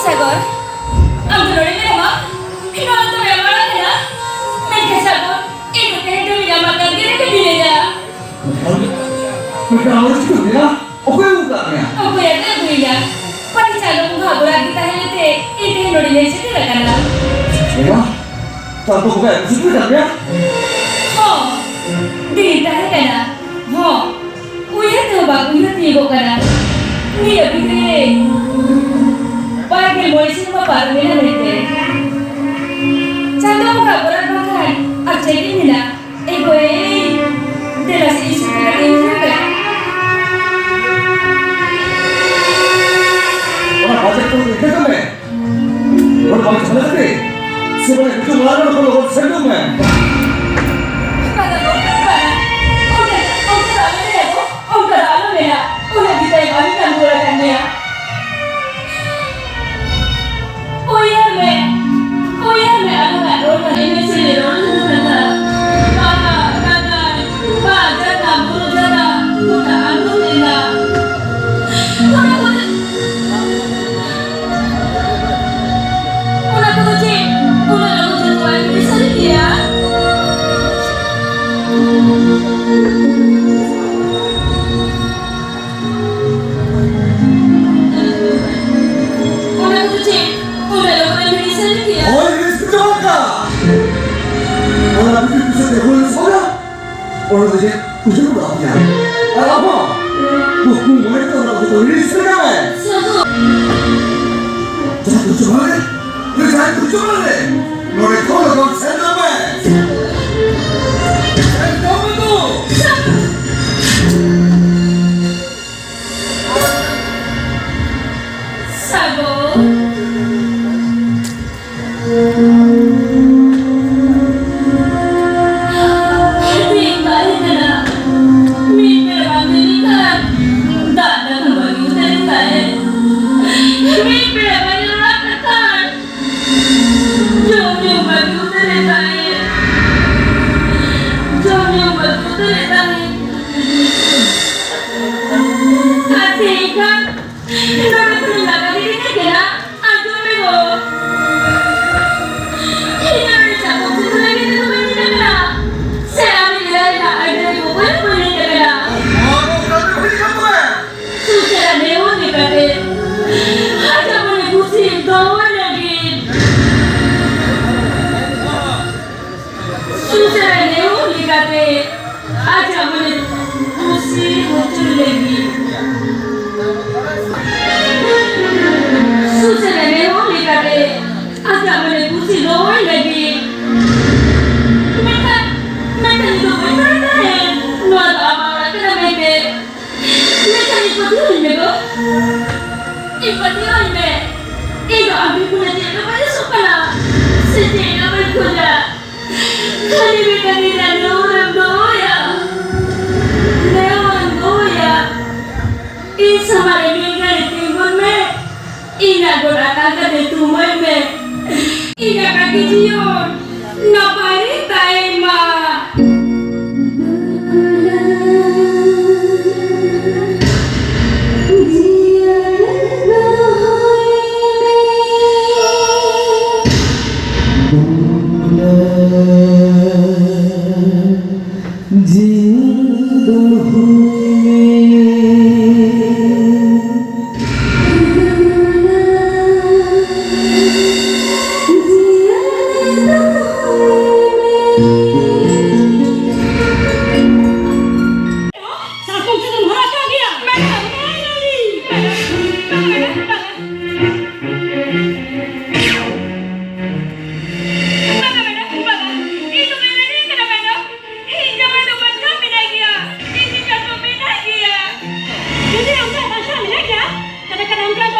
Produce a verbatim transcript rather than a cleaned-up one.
ᱥᱟᱜᱚᱨ, ᱟᱢ ᱫᱚ ᱱᱚᱰᱮ ᱢᱮᱱᱟᱢᱟ? ᱱᱚᱣᱟ ᱫᱚ ᱮᱢ ᱟᱲᱟᱜ ᱮᱱᱟ? ᱢᱮᱱᱠᱷᱟᱱ ᱥᱟᱜᱚᱨ, ᱤᱧ ᱫᱚ ᱛᱮᱦᱮᱧ ᱫᱷᱟᱹᱵᱤᱡ ᱟᱢᱟᱜ ᱛᱟᱺᱜᱤ ᱨᱮᱜᱮ ᱢᱤᱱᱟᱹᱧᱟ᱾ ᱢᱮᱱᱠᱷᱟᱱ ᱟᱢ ᱫᱚ ᱪᱤᱠᱟᱹ ᱢᱮᱱᱟ? ᱚᱠᱚᱭ ᱟᱹᱜᱩ ᱠᱟᱜ ᱢᱮᱭᱟ? ᱚᱠᱚᱭ ᱟᱫᱚ ᱟᱹᱜᱩᱭᱮᱭᱟ? ᱯᱟᱹᱦᱤᱞ ᱪᱟᱸᱫᱚ ᱵᱚᱸᱜᱟ ᱟᱵᱚ ᱨᱟᱜ ᱜᱮ ᱛᱟᱦᱮᱸ ᱞᱮᱱᱛᱮ ᱤᱧ ᱛᱮᱦᱮᱧ ᱱᱚᱰᱮ ᱧᱮᱞ ᱥᱮᱴᱮᱨ ᱟᱠᱟᱱᱟ᱾ ᱮ ᱢᱟ, ᱪᱟᱸᱫᱚ ᱵᱚᱸᱜᱟ ᱟᱹᱜᱩ ᱥᱮᱴᱮᱨ ᱟᱠᱟᱫ ᱢᱮᱭᱟ? ᱦᱚᱸ, ᱫᱤᱱ ᱛᱟᱦᱮᱸ ᱠᱟᱱᱟ᱾ ᱦᱚᱸ, ᱩᱭᱦᱟᱹᱨ ᱛᱮᱦᱚᱸ ᱵᱟᱝ ᱩᱭᱦᱟᱹᱨ ᱛᱤᱭᱳᱜᱚᱜ ᱠᱟᱱᱟ᱾ ᱱᱤᱭᱟᱹ ᱵᱷᱤᱛᱨᱤ ᱨᱮ ᱵᱟᱨ ᱜᱮᱞ ᱢᱚᱬᱮ ᱥᱮᱨᱢᱟ ᱯᱟᱨᱚᱢ ᱮᱱᱟ ᱢᱮᱱᱛᱮ᱾ ᱪᱟᱸᱫᱚ ᱵᱚᱸᱜᱟ ᱵᱚᱨᱟᱫ ᱵᱟᱝᱠᱷᱟᱱ ᱟᱨ ᱪᱮᱫ ᱤᱧ ᱢᱮᱱᱟ? ᱮ ᱜᱳᱭ, ᱫᱮᱞᱟ ᱥᱮ ᱤᱧ ᱥᱩᱨ ᱛᱮ ᱠᱟᱹᱴᱤᱡ ᱤᱧ ᱦᱤᱡᱩᱜ ᱢᱮ᱾ ᱚᱱᱟ ᱵᱟᱡᱮᱴ ᱠᱚ ᱤᱫᱤ ᱠᱟᱜ ᱢᱮ᱾ ᱱᱚᱰᱮ ᱵᱟᱝ ᱡᱷᱟᱢᱮᱞᱟ ᱠᱟᱛᱮ, ᱥᱮ ᱵᱚᱞᱮ ᱦᱤᱡᱩᱜ ᱢᱟᱲᱟᱝ ᱨᱮ ᱱᱚᱠᱚ ᱞᱚᱜᱚᱱ ᱥᱮᱱ ᱠᱟᱜ ᱢᱮ᱾ ᱵᱟᱝᱟ ᱜᱚ, ᱵᱟᱝᱟ᱾ ᱚᱱᱠᱟ, ᱚᱱᱠᱟ ᱫᱚ ᱟᱞᱚ ᱢᱮᱱᱟ ᱜᱚ, ᱚᱱᱠᱟ ᱫᱚ ᱟᱞᱚ ᱢᱮᱱᱟ᱾ ᱩᱱᱟᱹᱜ ᱜᱮ ᱛᱟᱭᱚᱢ ᱟᱹᱰᱤ ᱜᱟᱱ ᱨᱩᱣᱟᱹᱲ ᱟᱠᱟᱫ ᱢᱮᱭᱟ᱾ ᱩᱭᱦᱟᱹᱨ ᱢᱮ, ᱩᱭᱦᱟᱹᱨ ᱢᱮ, ᱟᱞᱟᱝᱟᱜ ᱨᱚᱲ ᱢᱟ ᱮᱱᱮᱡ ᱥᱮᱨᱮᱧ ᱨᱚᱲ ᱞᱮᱱᱟ ᱠᱟᱛᱷᱟ᱾ ᱵᱟᱦᱟ, ᱞᱟᱜᱽᱬᱮ, ᱢᱟᱜ ᱡᱟᱭᱜᱟ, ᱵᱩᱨᱩ ᱡᱟᱭᱜᱟ, ᱜᱚᱴᱟ ᱟᱸᱫᱳᱲ ᱞᱮᱱᱟ᱾ ᱚᱱᱟ ᱠᱚᱨᱮ, ᱚᱱᱟ ᱠᱚᱫᱚ ᱪᱮᱫ ᱩᱱᱟᱹᱜ ᱞᱚᱜᱚᱱ ᱡᱚᱛᱚᱣᱟᱜ ᱮᱢ ᱦᱤᱲᱤᱧ ᱥᱟᱹᱨᱤ ᱠᱮᱭᱟ? ᱚᱱᱟ ᱠᱚᱫᱚ ᱪᱮᱫ ᱩᱱᱟᱹᱜ ᱞᱚᱜᱚᱱ ᱮᱢ ᱦᱤᱲᱤᱧ ᱥᱟᱹᱨᱤ ᱠᱮᱭᱟ? ᱦᱳᱭ, ᱦᱤᱲᱤᱧ ᱥᱟᱹᱨᱤ ᱪᱟᱵᱟ ᱠᱟᱜ᱾ ᱚᱱᱟ ᱵᱤᱴᱤ ᱯᱤᱪᱷᱟᱹ ᱛᱮ ᱦᱩᱭ ᱥᱚᱫᱟ᱾ ᱚᱱᱟ ᱫᱚ ᱪᱮᱫ ᱩᱭᱦᱟᱹᱨ ᱵᱟᱲᱟ ᱦᱩᱭᱟ? ᱟᱨ ᱟᱵᱚ ᱠᱩᱠᱢᱩ ᱢᱚᱱᱮ ᱛᱮ ᱚᱱᱟ ᱠᱚᱫᱚ ᱦᱤᱲᱤᱧ ᱥᱟᱹᱨᱤ ᱠᱟᱜ ᱢᱮ᱾ ᱥᱟᱹᱜᱩᱱ᱾ ᱡᱟᱦᱟᱸ ᱠᱚ ᱪᱟᱵᱟ ᱨᱮ, ᱡᱟᱦᱟᱸ ᱦᱤᱡᱩᱜ ᱢᱮ᱾ ᱱᱚᱰᱮ ᱠᱷᱚᱱ ᱞᱚᱜᱚᱱ ᱥᱮᱱ ᱫᱚ ᱢᱮ᱾ ᱥᱮᱱ ᱫᱚ ᱢᱮ ᱫᱚ᱾ ᱥᱟᱜᱚᱨ᱾ ᱢᱤᱫ ᱛᱟᱦᱮᱸ ᱠᱟᱱᱟ᱾ ᱢᱤᱫ ᱵᱮᱲᱟ ᱵᱟᱝ ᱧᱩ ᱞᱮᱠᱷᱟᱱ ᱫᱟᱜ ᱫᱟᱠᱟ ᱵᱟᱹᱜᱤ ᱩᱛᱟᱹᱨ ᱛᱟᱦᱮᱸ᱾ ᱢᱤᱫ ᱵᱮᱲᱟ ᱵᱟᱝ ᱧᱩ ᱞᱮᱠᱷᱟᱱ ᱡᱚᱢ ᱧᱩ ᱵᱟᱹᱜᱤ ᱩᱛᱟᱹᱨ ᱛᱟᱦᱮᱸ᱾ ᱡᱚᱢ ᱧᱩ ᱵᱟᱹᱜᱤ ᱩᱛᱟᱹᱨ ᱛᱟᱦᱮᱸ᱾ ᱟᱨ ᱛᱮᱦᱮᱧ ᱠᱷᱟᱱ ᱱᱚᱰᱮ ᱠᱷᱚᱱ ᱞᱟᱜᱟ ᱜᱤᱰᱤ ᱠᱟᱱᱟ᱾ ᱟᱸᱡᱚᱢ ᱢᱮ ᱜᱚ᱾ ᱤᱧ ᱱᱚᱰᱮ ᱪᱟᱛᱚᱢ ᱥᱩᱫᱷᱟᱹ ᱞᱟᱹᱜᱤᱫ ᱛᱮᱫᱚ ᱵᱟᱹᱧ ᱦᱮᱡ ᱟᱠᱟᱱᱟ᱾ ᱥᱮ ᱟᱢ ᱤᱧ ᱞᱟᱹᱭ ᱨᱮᱱᱟᱜ ᱟᱹᱭᱫᱟᱹᱨᱤ ᱠᱚ ᱵᱟᱹᱧ ᱵᱟᱹᱧ ᱦᱮᱡ ᱟᱠᱟᱱᱟ᱾ ᱥᱩᱥᱟᱹᱨᱟ ᱱᱮᱦᱚᱨ ᱞᱮᱠᱟᱛᱮ ᱟᱡᱟᱜ ᱢᱚᱱᱮ ᱠᱩᱥᱤ ᱫᱚᱦᱚᱭ ᱞᱟᱹᱜᱤᱫ᱾ ᱥᱩᱥᱟᱹᱨᱟ ᱱᱮᱦᱚᱨ ᱞᱮᱠᱟᱛᱮ ᱟᱡᱟᱜ ᱢᱚᱱᱮ ᱠᱩᱥᱤ ᱦᱚᱪᱚᱭ ᱞᱟᱹᱜᱤᱫ᱾ ᱥᱩᱥᱟᱹᱨᱟ ᱱᱮᱦᱚᱨ ᱞᱮᱠᱟᱛᱮ ᱟᱡᱟᱜ ᱢᱚᱱᱮ ᱠᱩᱥᱤ ᱫᱚᱦᱚᱭ ᱞᱟᱹᱜᱤᱫ᱾ ᱢᱮᱱᱠᱷᱟᱱ, ᱢᱮᱱᱠᱷᱟᱱ ᱤᱧ ᱫᱚ ᱵᱟᱹᱧ ᱵᱟᱲᱟᱭ ᱛᱟᱦᱮᱸᱫ ᱱᱚᱣᱟ ᱫᱚ ᱟᱢᱟᱜ ᱚᱲᱟᱜ ᱠᱟᱱᱟ ᱢᱮᱱᱛᱮ᱾ ᱢᱮᱱᱠᱷᱟᱱ ᱤᱧ ᱯᱟᱹᱛᱭᱟᱹᱣ ᱟᱹᱧ ᱢᱮ ᱜᱚ᱾ ᱤᱧ ᱯᱟᱹᱛᱭᱟᱹᱣ ᱟᱹᱧ ᱢᱮ᱾ ᱤᱧ ᱫᱚ ᱟᱢ ᱵᱤᱱ ᱪᱮᱫ ᱦᱚᱸ ᱵᱟᱹᱧ ᱟᱥᱚᱜ ᱠᱟᱱᱟ᱾ ᱥᱮ ᱪᱮᱫ ᱦᱚᱸ ᱵᱟᱹᱧ ᱠᱷᱚᱡᱟ᱾ ᱠᱷᱟᱹᱞᱤ ᱢᱤᱫᱴᱟᱝ ᱜᱤᱫᱽᱨᱟᱹ ᱱᱮᱦᱚᱨᱮᱢ ᱫᱚᱦᱚᱭᱟ᱾ ᱱᱮᱦᱚᱨᱮᱢ ᱫᱚᱦᱚᱭᱟ᱾ ᱤᱧ ᱥᱟᱢᱟᱝ ᱨᱮ ᱢᱤᱫ ᱜᱷᱟᱹᱲᱤ ᱛᱤᱸᱜᱩᱱ ᱢᱮ᱾ ᱤᱧᱟᱜ ᱜᱚᱴ ᱟᱠᱟᱝᱠᱷᱟ ᱛᱮ ᱛᱩᱢᱟᱹᱞ ᱢᱮ᱾ ᱤᱧᱟᱜ ᱜᱟᱛᱮ ᱡᱤᱭᱚᱱ ᱱᱟᱯᱟᱭ ᱨᱮ ᱛᱟᱦᱮᱱ ᱢᱟ᱾ ᱚᱱᱠᱟ